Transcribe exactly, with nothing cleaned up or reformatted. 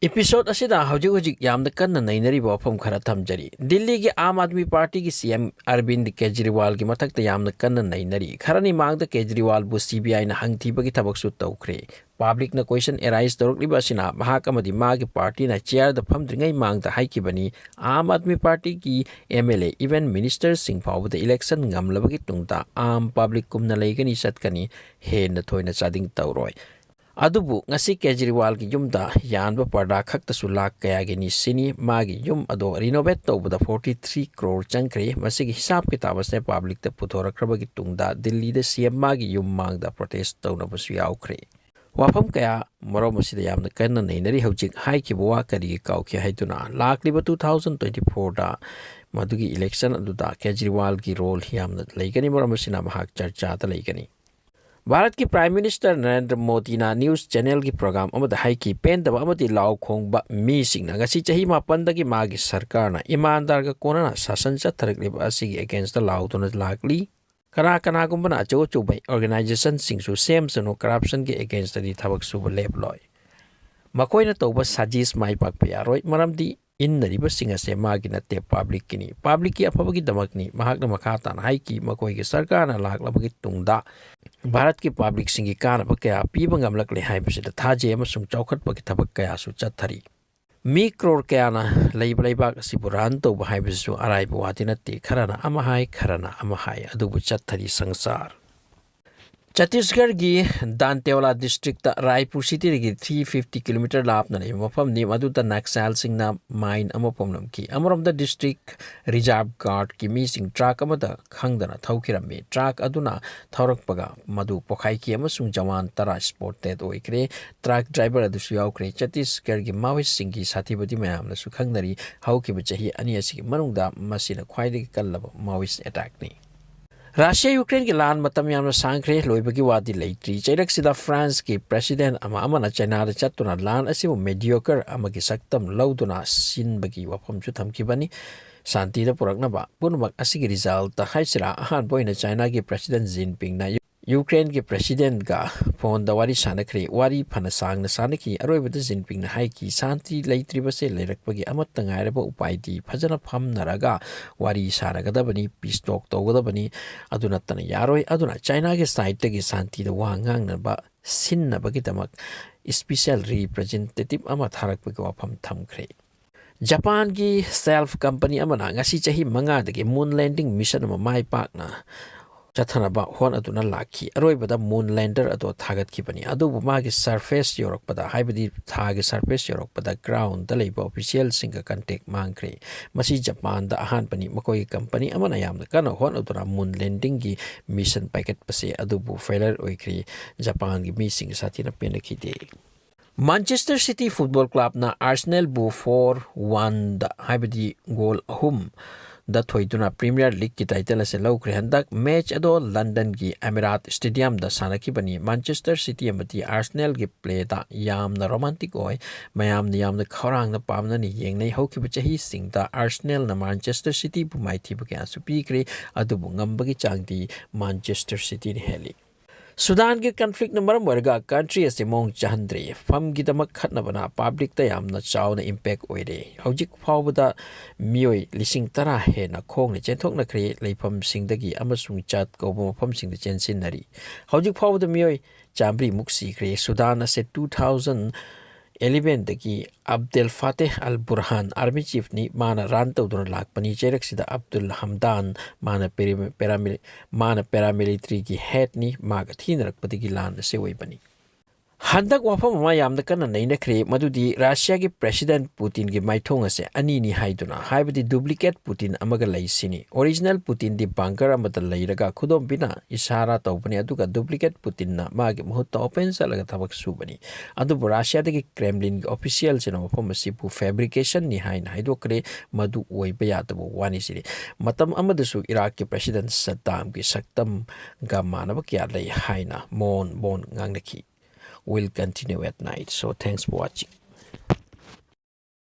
Episode ꯑꯁꯤꯗ ꯍꯧꯖꯤꯛ ꯍꯧꯖꯤꯛ ꯌꯥꯝꯅ ꯀꯟꯅ ꯅꯩꯅꯔꯤꯕ ꯋꯥꯐꯝ ꯈꯔ ꯊꯝꯖꯔꯤ꯫ ꯗꯤꯜꯂꯤꯒꯤ ꯑꯥꯝ ꯑꯥꯗꯃꯤ ꯄꯥꯔꯇꯤꯒꯤ ꯁꯤ ꯑꯦꯝ ꯑꯔꯕꯤꯟꯗ ꯀꯦꯖꯔꯤꯋꯥꯜꯒꯤ ꯃꯊꯛꯇ ꯌꯥꯝꯅ ꯀꯟꯅ ꯅꯩꯅꯔꯤ꯫ ꯈꯔꯅꯤ ꯃꯥꯡꯗ ꯀꯦꯖꯔꯤꯋꯥꯜꯕꯨ ꯁꯤ ꯕꯤ ꯑꯥꯏꯅ ꯍꯪꯊꯤꯕꯒꯤ ꯊꯕꯛꯁꯨ ꯇꯧꯈ꯭ꯔꯦ꯫ ꯄꯕ꯭ꯂꯤꯛꯅ ꯀꯣꯏꯁꯟ ꯑꯦꯔꯥꯏꯁ ꯇꯧꯔꯛꯂꯤꯕ ꯑꯁꯤꯅ ꯃꯍꯥꯛ ꯑꯃꯗꯤ ꯃꯥꯒꯤ ꯄꯥꯔꯇꯤꯅ ꯆꯤꯌꯔꯗ ꯐꯝꯗ꯭ꯔꯤꯉꯩ ꯃꯥꯡꯗ ꯍꯥꯏꯈꯤꯕꯅꯤ, ꯑꯥꯝ ꯑꯥꯗꯃꯤ ꯄꯥꯔꯇꯤꯒꯤ ꯑꯦꯝ ꯑꯦꯜ ꯑꯦ, ꯏꯚꯦꯟ ꯃꯤꯅꯤꯁꯇꯔꯁꯤꯡ ꯐꯥꯎꯕꯗ ꯏꯂꯦꯛꯁꯟ ꯉꯝꯂꯕꯒꯤ ꯇꯨꯡꯗ ꯑꯥꯝ ꯄꯕ꯭ꯂꯤꯛ ꯀꯨꯝꯅ ꯂꯩꯒꯅꯤ, ꯆꯠꯀꯅꯤ, ꯍꯦꯟꯅ ꯊꯣꯏꯅ ꯆꯥꯗꯤꯡ ꯇꯧꯔꯣꯏ꯫ ꯑꯗꯨꯕꯨ ꯉꯁꯤ ꯀꯦꯖꯔꯤꯋꯥꯜꯒꯤ ꯌꯨꯝꯗ ꯌꯥꯟꯕ ꯄꯔꯗꯥ ꯈꯛꯇꯁꯨ ꯂꯥꯛ ꯀꯌꯥꯒꯤꯅꯤ ꯁꯤꯅꯤ꯫ ꯃꯥꯒꯤ ꯌꯨꯝ ꯑꯗꯣ ꯔꯤꯅꯣꯚꯦꯠ ꯇꯧꯕꯗ ꯐꯣꯔꯇꯤ ꯊ꯭ꯔꯤ ꯀ꯭ꯔꯣꯔ ꯆꯪꯈ꯭ꯔꯦ꯫ ꯃꯁꯤꯒꯤ ꯍꯤꯁꯥꯞ ꯀꯤꯇꯥꯕ ꯑꯁꯦ ꯄꯕ꯭ꯂꯤꯛꯇ ꯄꯨꯊꯣꯔꯛꯈ꯭ꯔꯕꯒꯤ ꯇꯨꯡꯗ ꯗꯤꯜꯂꯤꯗ ꯁꯤ ꯑꯦꯝ ꯃꯥꯒꯤ ꯌꯨꯝ ꯃꯥꯡꯗ ꯄ꯭ꯔꯣꯇꯦꯁ ꯇꯧꯅꯕꯁꯨ ꯌꯥꯎꯈ꯭ꯔꯦ꯫ ꯋꯥꯐꯝ ꯀꯌꯥ ꯃꯔꯨꯝ ꯑꯁꯤꯗ ꯌꯥꯝꯅ ꯀꯟꯅ ꯅꯩꯅꯔꯤ꯫ ꯍꯧꯖꯤꯛ ꯍꯥꯏꯈꯤꯕ ꯋꯥ ꯀꯔꯤꯒꯤ ꯀꯥꯎꯈꯤ ꯍꯥꯏꯗꯨꯅ ꯂꯥꯛꯂꯤꯕ ꯇꯨ ꯊꯥꯎꯖꯟ ꯇ꯭ꯋꯦꯟꯇꯤ ꯐꯣꯔꯗ ꯃꯗꯨꯒꯤ ꯏꯂꯦꯛꯁꯟ ꯑꯗꯨꯗ ꯀꯦꯖꯔꯤꯋꯥꯜꯒꯤ ꯔꯣꯜ ꯌꯥꯝꯅ ꯂꯩꯒꯅꯤ꯫ ꯃꯔꯝ ꯑꯁꯤꯅ ꯃꯍꯥꯛ ꯆꯔꯆꯥꯗ ꯂꯩꯒꯅꯤ꯫ ꯚꯥꯔꯠꯀꯤ ꯄ꯭ꯔꯥꯏꯝ ꯃꯤꯅꯤꯁꯇꯔ ꯅꯔꯦꯟꯗ꯭ꯔ ꯃꯣꯗꯤꯅ ꯅ꯭ꯌꯨꯁ ꯆꯦꯅꯦꯜꯒꯤ ꯄ꯭ꯔꯣꯒ꯭ꯔꯥꯝ ꯑꯃꯗ ꯍꯥꯏꯈꯤ, ꯄꯦꯟꯗꯕ ꯑꯃꯗꯤ ꯂꯥꯎ ꯈꯣꯡꯕ ꯃꯤꯁꯤꯡꯅ ꯉꯁꯤ ꯆꯍꯤ ꯃꯥꯄꯟꯗꯒꯤ ꯃꯥꯒꯤ ꯁꯔꯀꯥꯔꯅ ꯏꯃꯥꯟꯗꯥꯔꯒ ꯀꯣꯟꯅꯅ ꯁꯥꯁꯟ ꯆꯠꯊꯔꯛꯂꯤꯕ ꯑꯁꯤꯒꯤ ꯑꯦꯒꯦꯟꯁꯇ ꯂꯥꯎꯗꯨꯅ ꯂꯥꯛꯂꯤ꯫ ꯀꯅꯥ ꯀꯅꯥꯒꯨꯝꯕꯅ ꯑꯆꯧ ꯑꯆꯧꯕ ꯑꯣꯔꯒꯅꯥꯏꯖꯦꯁꯟꯁꯤꯡꯁꯨ ꯁꯦꯝꯁꯅꯨ, ꯀꯔꯞꯁꯟꯒꯤ ꯑꯦꯒꯦꯟꯁꯇꯗꯤ ꯊꯕꯛ ꯁꯨꯕ ꯂꯦꯞꯂꯣꯏ꯫ ꯃꯈꯣꯏꯅ ꯇꯧꯕ ꯁꯥꯖꯤꯁ ꯃꯥꯏ ꯄꯥꯛꯄ ꯌꯥꯔꯣꯏ, ꯃꯔꯝꯗꯤ ꯏꯟꯅꯔꯤꯕꯁꯤꯡ ꯑꯁꯦ ꯃꯥꯒꯤ ꯅꯠꯇꯦ, ꯄꯕ꯭ꯂꯤꯛꯀꯤꯅꯤ꯫ ꯄꯕ꯭ꯂꯤꯛꯀꯤ ꯑꯐꯕꯒꯤꯗꯃꯛꯅꯤ꯫ ꯃꯍꯥꯛꯅ ꯃꯈꯥ ꯇꯥꯅ ꯍꯥꯏꯈꯤ, ꯃꯈꯣꯏꯒꯤ ꯁꯔꯀꯥꯔꯅ ꯂꯥꯛꯂꯕꯒꯤ ꯇꯨꯡꯗ ꯚꯥꯔꯠꯀꯤ ꯄꯕ꯭ꯂꯤꯛꯁꯤꯡꯒꯤ ꯀꯥꯟꯅꯕ ꯀꯌꯥ ꯄꯤꯕ ꯉꯝꯂꯛꯂꯦ ꯍꯥꯏꯕꯁꯤꯗ ꯊꯥꯖꯩ ꯑꯃꯁꯨꯡ ꯆꯥꯎꯈꯠꯄꯒꯤ ꯊꯕꯛ ꯀꯌꯥꯁꯨ ꯆꯠꯊꯔꯤ꯫ ꯃꯤ ꯀ꯭ꯔꯣꯔ ꯀꯌꯥꯅ ꯂꯩꯕ ꯂꯩꯕꯥꯛ ꯑꯁꯤꯕꯨ ꯔꯟ ꯇꯧꯕ ꯍꯥꯏꯕꯁꯤꯁꯨ ꯑꯔꯥꯏꯕ ꯋꯥꯗꯤ ꯅꯠꯇꯦ꯫ ꯈꯔꯅ ꯑꯃ ꯍꯥꯏ, ꯈꯔꯅ ꯑꯃ ꯍꯥꯏ, ꯑꯗꯨꯕꯨ ꯆꯠꯊꯔꯤ ꯁꯪꯁꯥꯔ꯫ ꯆꯠꯇꯤꯁꯒꯔꯒꯤ ꯗꯥꯟꯇꯦꯋꯥꯂꯥ district Raipur ꯁꯤꯇꯤꯗꯒꯤ three fifty kilometre ꯂꯥꯞꯅ ꯂꯩꯕ ꯃꯐꯝꯅꯤ꯫ ꯃꯗꯨꯗ ꯅꯛꯁꯦꯜꯁꯤꯡꯅ ꯃꯥꯏꯟ ꯑꯃ ꯐꯣꯡꯂꯝꯈꯤ꯫ ꯑꯃꯔꯣꯝꯗ ꯗꯤꯁꯇ꯭ꯔꯤꯛ ꯔꯤꯖꯥꯔꯚ ꯒꯥꯔꯗꯀꯤ ꯃꯤꯁꯤꯡ ꯇ꯭ꯔꯛ ꯑꯃꯗ ꯈꯪꯗꯅ ꯊꯧꯈꯤꯔꯝꯃꯤ꯫ ꯇ꯭ꯔꯛ ꯑꯗꯨꯅ ꯊꯧꯔꯛꯄꯒ ꯃꯗꯨ ꯄꯣꯈꯥꯏꯈꯤ ꯑꯃꯁꯨꯡ ꯖꯋꯥꯟ ꯇꯔꯥ ꯁ꯭ꯄꯣꯠ ꯗꯦꯠ ꯑꯣꯏꯈ꯭ꯔꯦ꯫ ꯇ꯭ꯔꯛ ꯗ꯭ꯔꯥꯏꯚꯔ ꯑꯗꯨꯁꯨ ꯌꯥꯎꯈ꯭ꯔꯦ꯫ ꯆꯠꯇꯤꯁꯒꯔꯒꯤ ꯃꯥꯑꯣꯏꯁꯤꯡꯒꯤ ꯁꯥꯊꯤꯕꯗꯤ ꯃꯌꯥꯝꯅꯁꯨ ꯈꯪꯅꯔꯤ꯫ ꯍꯧꯈꯤꯕ ꯆꯍꯤ ꯑꯅꯤ ꯑꯁꯤꯒꯤ ꯃꯅꯨꯡꯗ ꯃꯁꯤꯅ ꯈ꯭ꯋꯥꯏꯗꯒꯤ ꯀꯜꯂꯕ ꯃꯥꯑꯣꯏꯁ ꯑꯦꯇꯥꯛꯅꯤ꯫ ꯔꯁꯤꯌꯥ ꯌꯨꯀ꯭ꯔꯦꯟꯒꯤ ꯂꯥꯟ ꯃꯇꯝ ꯌꯥꯝꯅ ꯁꯥꯡꯈ꯭ꯔꯦ, ꯂꯣꯏꯕꯒꯤ ꯋꯥꯗꯤ ꯂꯩꯇ꯭ꯔꯤ꯫ ꯆꯩꯔꯛꯁꯤꯗ ꯐ꯭ꯔꯥꯟꯁꯀꯤ ꯄ꯭ꯔꯦꯁꯤꯗꯦꯟꯠ ꯑꯃ ꯑꯃꯅ ꯆꯥꯏꯅꯥꯗ ꯆꯠꯇꯨꯅ ꯂꯥꯟ ꯑꯁꯤꯕꯨ ꯃꯦꯗꯤꯌꯣꯀꯔ ꯑꯃꯒꯤ ꯁꯛꯇꯝ ꯂꯧꯗꯨꯅ ꯁꯤꯟꯕꯒꯤ ꯋꯥꯐꯝꯁꯨ ꯊꯝꯈꯤꯕꯅꯤ꯫ ꯁꯥꯟꯇꯤꯗ ꯄꯨꯔꯛꯅꯕ ꯄꯨꯝꯅꯃꯛ ꯑꯁꯤꯒꯤ ꯔꯤꯖꯜꯠ ꯍꯥꯏꯁꯤꯔꯥ, ꯑꯍꯥꯟꯕ ꯑꯣꯏꯅ ꯆꯥꯏꯅꯥꯒꯤ ꯄ꯭ꯔꯦꯁꯤꯗꯦꯟꯠ ꯖꯤꯟꯄꯤꯡꯅ ꯌꯨꯀ꯭ꯔꯦꯟꯒꯤ ꯄ꯭ꯔꯦꯁꯤꯗꯦꯟꯠꯒ ꯐꯣꯟꯗ ꯋꯥꯔꯤ ꯁꯥꯟꯅꯈ꯭ꯔꯦ꯫ ꯋꯥꯔꯤ ꯐꯅ ꯁꯥꯡꯅ ꯁꯥꯟꯅꯈꯤ꯫ ꯑꯔꯣꯏꯕꯗ ꯖꯤꯟꯄꯤꯡꯅ ꯍꯥꯏꯈꯤ, "ꯁꯥꯟꯇꯤ ꯂꯩꯇ꯭ꯔꯤꯕꯁꯦ ꯂꯩꯔꯛꯄꯒꯤ ꯑꯃꯠꯇ ꯉꯥꯏꯔꯕ ꯎꯄꯥꯏꯗꯤ ꯐꯖꯅ ꯐꯝꯅꯔꯒ ꯋꯥꯔꯤ ꯁꯥꯟꯅꯒꯗꯕꯅꯤ, ꯄꯤꯁ ꯇꯣꯛ ꯇꯧꯒꯗꯕꯅꯤ꯫ ꯑꯗꯨ ꯅꯠꯇꯅ ꯌꯥꯔꯣꯏ꯫ ꯑꯗꯨꯅ ꯆꯥꯏꯅꯥꯒꯤ ꯁꯥꯏꯠꯇꯒꯤ ꯁꯥꯟꯇꯤꯗ ꯋꯥ ꯉꯥꯡꯅꯕ ꯁꯤꯟꯅꯕꯒꯤꯗꯃꯛ ꯏꯁꯄꯤꯁꯦꯜ ꯔꯤꯄ꯭ꯔꯖꯦꯟꯇꯦꯇꯤꯕ ꯑꯃ ꯊꯥꯔꯛꯄꯒꯤ ꯋꯥꯐꯝ ꯊꯝꯈ꯭ꯔꯦ"꯫ ꯖꯄꯥꯟꯒꯤ ꯁꯦꯜꯐ ꯀꯝꯄꯅꯤ ꯑꯃꯅ ꯉꯁꯤ ꯆꯍꯤ ꯃꯉꯥꯗꯒꯤ ꯃꯨꯟ ꯂꯦꯟꯗꯤꯡ ꯃꯤꯁꯟ ꯑꯃ ꯃꯥꯏ ꯄꯥꯛꯅ ꯆꯠꯊꯅꯕ ꯍꯣꯠꯅꯗꯨꯅ ꯂꯥꯛꯈꯤ꯫ ꯑꯔꯣꯏꯕꯗ ꯃꯨꯟ ꯂꯦꯟꯗꯔ ꯑꯗꯣ ꯊꯥꯒꯠꯈꯤꯕꯅꯤ꯫ ꯑꯗꯨꯕꯨ ꯃꯥꯒꯤ ꯁꯔꯐꯦꯁ ꯌꯧꯔꯛꯄꯗ, ꯍꯥꯏꯕꯗꯤ ꯊꯥꯒꯤ ꯁꯔꯐꯦꯁ ꯌꯧꯔꯛꯄꯗ, ꯒ꯭ꯔꯥꯎꯟꯗ ꯂꯩꯕ ꯑꯣꯐꯤꯁꯤꯌꯦꯜꯁꯤꯡꯒ ꯀꯟꯇꯦꯛ ꯃꯥꯡꯈ꯭ꯔꯦ꯫ ꯃꯁꯤ ꯖꯄꯥꯟꯗ ꯑꯍꯥꯟꯕꯅꯤ꯫ ꯃꯈꯣꯏꯒꯤ ꯀꯝꯄꯅꯤ ꯑꯃꯅ ꯌꯥꯝꯅ ꯀꯟꯅ ꯍꯣꯠꯅꯗꯨꯅ ꯃꯨꯟ ꯂꯦꯟꯗꯤꯡꯒꯤ ꯃꯤꯁꯟ ꯄꯥꯏꯈꯠꯄꯁꯦ, ꯑꯗꯨꯕꯨ ꯐꯦꯂꯔ ꯑꯣꯏꯈ꯭ꯔꯦ꯫ ꯖꯄꯥꯟꯒꯤ ꯃꯤꯁꯤꯡ ꯁꯥꯊꯤꯅ ꯄꯦꯟꯅꯈꯤꯗꯦ꯫ ꯃꯥꯟꯆꯦꯁꯇꯔ ꯁꯤꯇꯤ ꯐꯨꯠꯕꯣꯜ ꯀ꯭ꯂꯕꯅ ꯑꯥꯔꯁꯦꯅꯦꯜꯕꯨ ꯐꯣꯔ ꯋꯥꯟꯗ, ꯍꯥꯏꯕꯗꯤ ꯒꯣꯜ ꯑꯍꯨꯝꯗ ꯊꯣꯏꯗꯨꯅ ꯄ꯭ꯔꯤꯃꯤꯌꯔ ꯂꯤꯒꯀꯤ ꯇꯥꯏꯇꯜ ꯑꯁꯤ ꯂꯧꯈ꯭ꯔꯦ꯫ ꯍꯟꯗꯛ ꯃꯦꯆ ꯑꯗꯣ ꯂꯟꯗꯟꯒꯤ ꯑꯦꯃꯤꯔꯥꯠ ꯁ꯭ꯇꯦꯗꯤꯌꯝꯗ ꯁꯥꯟꯅꯈꯤꯕꯅꯤ꯫ ꯃꯥꯟꯆꯦꯁꯇꯔ ꯁꯤꯇꯤ ꯑꯃꯗꯤ ꯑꯥꯔꯁꯦꯅꯦꯜꯒꯤ ꯄ꯭ꯂꯦꯗ ꯌꯥꯝꯅ ꯔꯣꯃꯥꯟꯇꯤꯛ ꯑꯣꯏ꯫ ꯃꯌꯥꯝꯅ ꯌꯥꯝꯅ ꯈꯧꯔꯥꯡꯅ ꯄꯥꯝꯅꯅ ꯌꯦꯡꯅꯩ꯫ ꯍꯧꯈꯤꯕ ꯆꯍꯤꯁꯤꯡꯗ ꯑꯥꯔꯁꯦꯅꯦꯜꯅ ꯃꯥꯟꯆꯦꯁꯇꯔ ꯁꯤꯇꯤꯕꯨ ꯃꯥꯏꯊꯤꯕ ꯀꯌꯥꯁꯨ ꯄꯤꯈ꯭ꯔꯦ, ꯑꯗꯨꯕꯨ ꯉꯝꯕꯒꯤ ꯆꯥꯡꯗꯤ ꯃꯥꯟꯆꯦꯁꯇꯔ ꯁꯤꯇꯤꯅ ꯍꯦꯜꯂꯤ꯫ ꯁꯨꯗꯥꯟꯒꯤ ꯀꯟꯐ꯭ꯂꯤꯛꯅ ꯃꯔꯝ ꯑꯣꯏꯔꯒ ꯀꯟꯇ꯭ꯔꯤ ꯑꯁꯤ ꯃꯑꯣꯡ ꯆꯥꯍꯟꯗ꯭ꯔꯤ꯫ ꯐꯝꯒꯤꯗꯃꯛ ꯈꯠꯅꯕꯅ ꯄꯕ꯭ꯂꯤꯛꯇ ꯌꯥꯝꯅ ꯆꯥꯎꯅ ꯏꯝꯄꯦꯛ ꯑꯣꯏꯔꯦ꯫ ꯍꯧꯖꯤꯛ ꯐꯥꯎꯕꯗ ꯃꯤꯑꯣꯏ ꯂꯤꯁꯤꯡ ꯇꯔꯥ ꯍꯦꯟꯅ ꯈꯣꯡꯅ ꯆꯦꯟꯊꯣꯛꯅꯈ꯭ꯔꯦ, ꯂꯩꯐꯝꯁꯤꯡꯗꯒꯤ ꯑꯃꯁꯨꯡ ꯆꯥꯠ ꯀꯧꯕ ꯃꯐꯝꯁꯤꯡꯗ ꯆꯦꯟꯁꯤꯟꯅꯔꯤ꯫ ꯍꯧꯖꯤꯛ ꯐꯥꯎꯕꯗ ꯃꯤꯑꯣꯏ ꯆꯥꯃꯔꯤꯃꯨꯛ ꯁꯤꯈ꯭ꯔꯦ꯫ ꯁꯨꯗꯥꯟ ꯑꯁꯤ ꯇꯨ ꯊꯥꯎꯖꯟ ꯑꯦꯂꯦꯚꯦꯟꯗꯒꯤ ꯑꯕꯗꯦꯜ ꯐꯥꯇꯦꯍ ꯑꯜ ꯕꯨꯔꯍꯥꯟ ꯑꯥꯔꯃꯤ ꯆꯤꯐꯅꯤ꯫ ꯃꯥꯅ ꯔꯟ ꯇꯧꯗꯨꯅ ꯂꯥꯛꯄꯅꯤ꯫ ꯆꯩꯔꯛꯁꯤꯗ ꯑꯕꯗꯨꯜ ꯍꯝꯗꯥꯟ, ꯃꯥꯅ ꯄꯦꯔꯥꯃꯤ-, ꯄꯦꯔꯥꯃꯤ-, ꯃꯥꯅ ꯄꯦꯔꯥꯃꯤꯂꯤꯇꯔꯤꯒꯤ ꯍꯦꯗꯅꯤ꯫ ꯃꯥꯒ ꯊꯤꯅꯔꯛꯄꯗꯒꯤ ꯂꯥꯟ ꯑꯁꯤ ꯑꯣꯏꯕꯅꯤ꯫ ꯍꯟꯗꯛ ꯋꯥꯐꯝ ꯑꯃ ꯌꯥꯝꯅ ꯀꯟꯅ ꯅꯩꯅꯈ꯭ꯔꯦ, ꯃꯗꯨꯗꯤ ꯔꯁꯤꯌꯥꯒꯤ ꯄ꯭ꯔꯦꯁꯤꯗꯦꯟꯠ ꯄꯨꯇꯤꯟꯒꯤ ꯃꯥꯏꯊꯣꯡ ꯑꯁꯦ ꯑꯅꯤꯅꯤ ꯍꯥꯏꯗꯨꯅ, ꯍꯥꯏꯕꯗꯤ ꯗꯨꯄ꯭ꯂꯤꯀꯦꯠ ꯄꯨꯇꯤꯟ ꯑꯃꯒ ꯂꯩ ꯁꯤꯅꯤ꯫ ꯑꯣꯔꯤꯖꯤꯅꯦꯜ ꯄꯨꯇꯤꯟꯗꯤ ꯕꯪꯀꯔ ꯑꯃꯗ ꯂꯩꯔꯒ ꯈꯨꯗꯣꯝꯕꯤꯅ ꯏꯁꯥꯔꯥ ꯇꯧꯕꯅꯤ, ꯑꯗꯨꯒ ꯗꯨꯄ꯭ꯂꯤꯀꯦꯠ ꯄꯨꯇꯤꯟꯅ ꯃꯥꯒꯤ ꯃꯍꯨꯠꯇ ꯑꯣꯄꯦꯟ ꯆꯠꯂꯒ ꯊꯕꯛ ꯁꯨꯕꯅꯤ꯫ ꯑꯗꯨꯕꯨ ꯔꯁꯤꯌꯥꯗꯒꯤ ꯀ꯭ꯔꯦꯝꯂꯤꯟꯒꯤ ꯑꯣꯐꯤꯁꯤꯌꯦꯜꯁꯤꯅ ꯃꯐꯝ ꯑꯁꯤꯕꯨ ꯐꯦꯕ꯭ꯔꯤꯀꯦꯁꯟꯅꯤ ꯍꯥꯏꯅ ꯍꯥꯏꯗꯣꯛꯈ꯭ꯔꯦ꯫ ꯃꯗꯨ ꯑꯣꯏꯕ ꯌꯥꯗꯕ ꯋꯥꯅꯤ ꯁꯤꯅꯤ꯫ ꯃꯇꯝ ꯑꯃꯗꯁꯨ ꯏꯔꯥꯛꯀꯤ ꯄ꯭ꯔꯦꯁꯤꯗꯦꯟꯠ ꯁꯗꯥꯝꯒꯤ ꯁꯛꯇꯝꯒ ꯃꯥꯟꯅꯕ ꯀꯌꯥ ꯂꯩ ꯍꯥꯏꯅ ꯃꯣꯟ ꯃꯣꯟ ꯉꯥꯡꯅꯈꯤ꯫ Will continue at night, so thanks for watching.